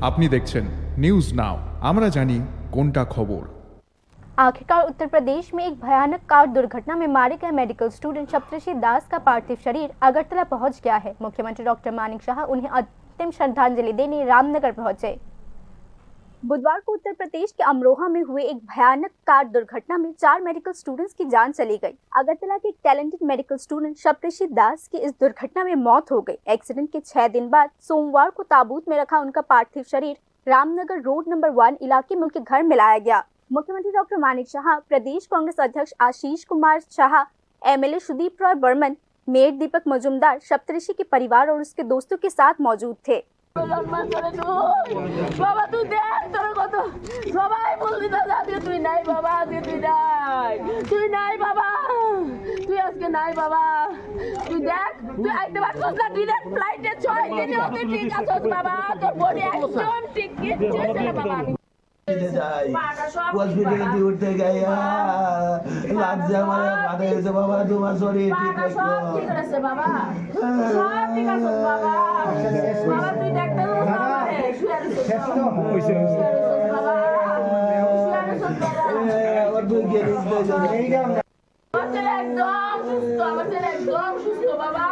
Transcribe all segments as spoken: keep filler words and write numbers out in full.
আপনি দেখছেন news now, আমরা জানি কোনটা খবর। आखिरकार उत्तर प्रदेश में एक भयानक कार दुर्घटना में मारे गए मेडिकल स्टूडेंट सप्तर्षि दास का पार्थिव शरीर अगरतला पहुंच गया है। मुख्यमंत्री डॉक्टर मानिक साहा उन्हें अंतिम श्रद्धांजलि देने रामनगर पहुंचे। बुधवार को उत्तर प्रदेश के अमरोहा में हुए एक भयानक कार दुर्घटना में चार मेडिकल स्टूडेंट्स की जान चली गई। अगरतला के एक टैलेंटेड मेडिकल स्टूडेंट सप्तर्षि दास की इस दुर्घटना में मौत हो गई। एक्सीडेंट के छह दिन बाद सोमवार को ताबूत में रखा उनका पार्थिव शरीर रामनगर रोड नंबर वन इलाके में उनके घर में लाया गया। मुख्यमंत्री डॉक्टर मानिक साहा, प्रदेश कांग्रेस अध्यक्ष आशीष कुमार साहा, एमएलए सुदीप रॉय बर्मन, मेयर दीपक मजूमदार सप्तर्षि के परिवार और उसके दोस्तों के साथ मौजूद थे। বাবা, তুই দেখ, তোর কত সবাই বলতে চাস, আজকে তুই নাই বাবা, আজকে তুই নাই, তুই নাই বাবা, তুই আজকে নাই বাবা, তুই দেখ, তুই আইতে পারছিস না, ডিরেক্ট ফ্লাইটে ছয় দিনে তুই ঠিক আছিস বাবা, তোর বডি একদম ঠিক, কিচ্ছু হয়েছে না বাবা। যাই। হসপিটালে কি উঠতে গেয়া লাগছে আমার, ফাটা গেছে বাবা, তোমার শরীর ঠিক পাটা রাখো। সব ঠিক আছে বাবা, সব ঠিক আছে বাবা। বাবা, তুই দেখতে পারছিস না আমারে? শুয়ে আছিস বাবা। শুয়ে আছিস বাবা। শুয়ে আছিস বাবা। এ, আমার দুই গেলে উঠতে গেলে। আমার ছেলে একদম সুস্থ, আমার ছেলে একদম সুস্থ বাবা।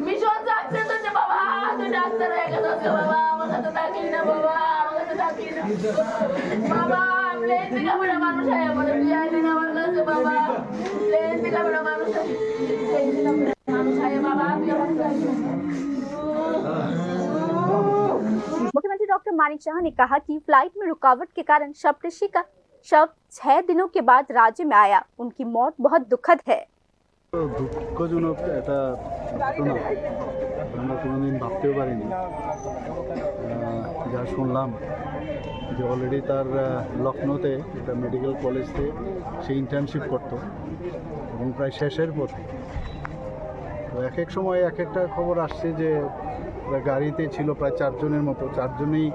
মিশন সাকসেস হচ্ছে বাবা, তুই ডাক্তার হয়ে গেছিস বাবা, আমার কাছে থাকিস না বাবা, আমার কাছে থাকিস না। বাবা, প্লেন থেকে আমরা মানুষ আয়, আমাদের বিয়ে দিন আমার কাছে বাবা, প্লেন থেকে আমরা মানুষ আয়, প্লেন থেকে আমরা মানুষ আয় বাবা, তুই আমার কাছে। मुख्यमंत्री डॉक्टर मानिक साहा ने कहा कि फ्लाइट में रुकावट के कारण सप्तर्षि का शव छह दिनों के बाद राज्य में आया। उनकी मौत बहुत दुखद है। দুঃখজনক একটা ঘটনা, আমরা কোনোদিন ভাবতেও পারিনি। আহ, যা শুনলাম যে অলরেডি তার, আহ, লখনৌতে একটা মেডিকেল কলেজে সে ইন্টার্নশিপ করতো এবং প্রায় শেষের পথে। তো এক এক সময় এক একটা খবর আসছে যে গাড়িতে ছিল প্রায় চারজনের মতো, চারজনেই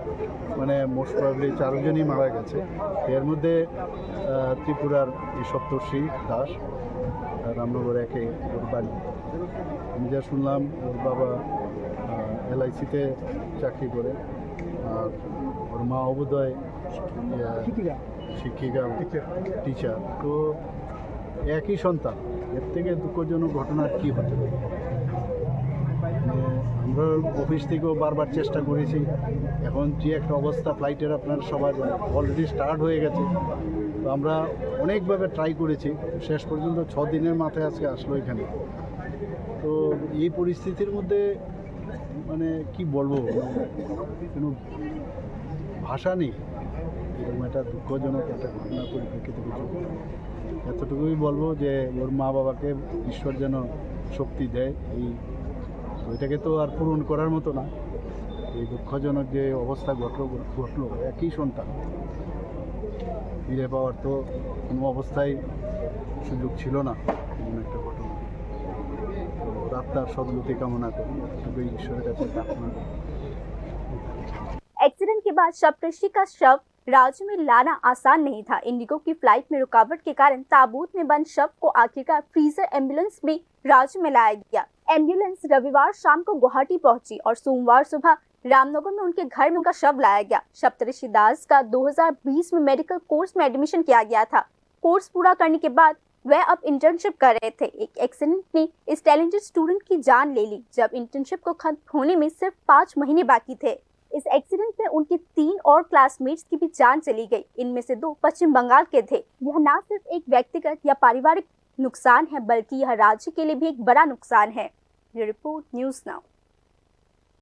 মানে মোস্ট প্রবাবলি চারজনই মারা গেছে। এর মধ্যে, আহ, ত্রিপুরার এই সপ্তর্ষি দাস, আহ, রামনগর একে ওর বাড়ি। আমি যা শুনলাম, ওর বাবা, আহ, এলআইসিতে চাকরি করে, আর ওর মা বোধহয়, আহ, শিক্ষিকা। শিক্ষিকা, টিচার। টিচার। তো একই সন্তান, এর থেকে দুঃখজনক ঘটনা আর কি হতে পারে? মানে, আমরা অফিস থেকেও বারবার চেষ্টা করেছি। এখন যে একটা অবস্থা ফ্লাইটের, আপনারা সবাই জানেন, অলরেডি স্টার্ট হয়ে গেছে। তো আমরা অনেকভাবে ট্রাই করেছি, শেষ পর্যন্ত ছ দিনের মাথায় আজকে আসলো এখানে। তো এই পরিস্থিতির মধ্যে মানে কি বলবো, কোনো ভাষা নেই। এরকম একটা দুঃখজনক একটা ঘটনার পরিপ্রেক্ষিতে কিছু এতটুকুই বলবো যে ওর মা বাবাকে ঈশ্বর যেন শক্তি দেয়। এই, এটাকে তো আর পূরণ করার মতো না। এই দুঃখজনক যে অবস্থা ঘটলো, ঘটলো, একই সন্তান ফিরে পাওয়ার তো কোনো অবস্থায় সুযোগ ছিল না, এমন একটা ঘটনা। তো আত্মার সদ্গতি কামনা করি, এতটুকুই ঈশ্বরের কাছে প্রার্থনা করি। एक्सीडेंट के बाद सप्तर्षि का शव राज्य में लाना आसान नहीं था। इंडिगो की फ्लाइट में रुकावट के कारण ताबूत में बंद शव को आखिरकार फ्रीजर एम्बुलेंस में राज्य में लाया गया। एम्बुलेंस रविवार शाम को गुवाहाटी पहुंची और सोमवार सुबह रामनगर में उनके घर में उनका शव लाया गया। सप्तर्षि दास का दो हज़ार बीस में मेडिकल कोर्स में एडमिशन किया गया था। कोर्स पूरा करने के बाद वह अब इंटर्नशिप कर रहे थे। एक एक्सीडेंट ने इस टैलेंटेड स्टूडेंट की जान ले ली, जब इंटर्नशिप को खत्म होने में सिर्फ पाँच महीने बाकी थे। इस एक्सीडेंट में उनके तीन और क्लासमेट्स की भी जान चली गई। इनमें से दो पश्चिम बंगाल के थे। यह ना सिर्फ एक व्यक्तिगत या पारिवारिक नुकसान है, बल्कि यह राज्य के लिए भी एक बड़ा नुकसान है। Bureau report, news now.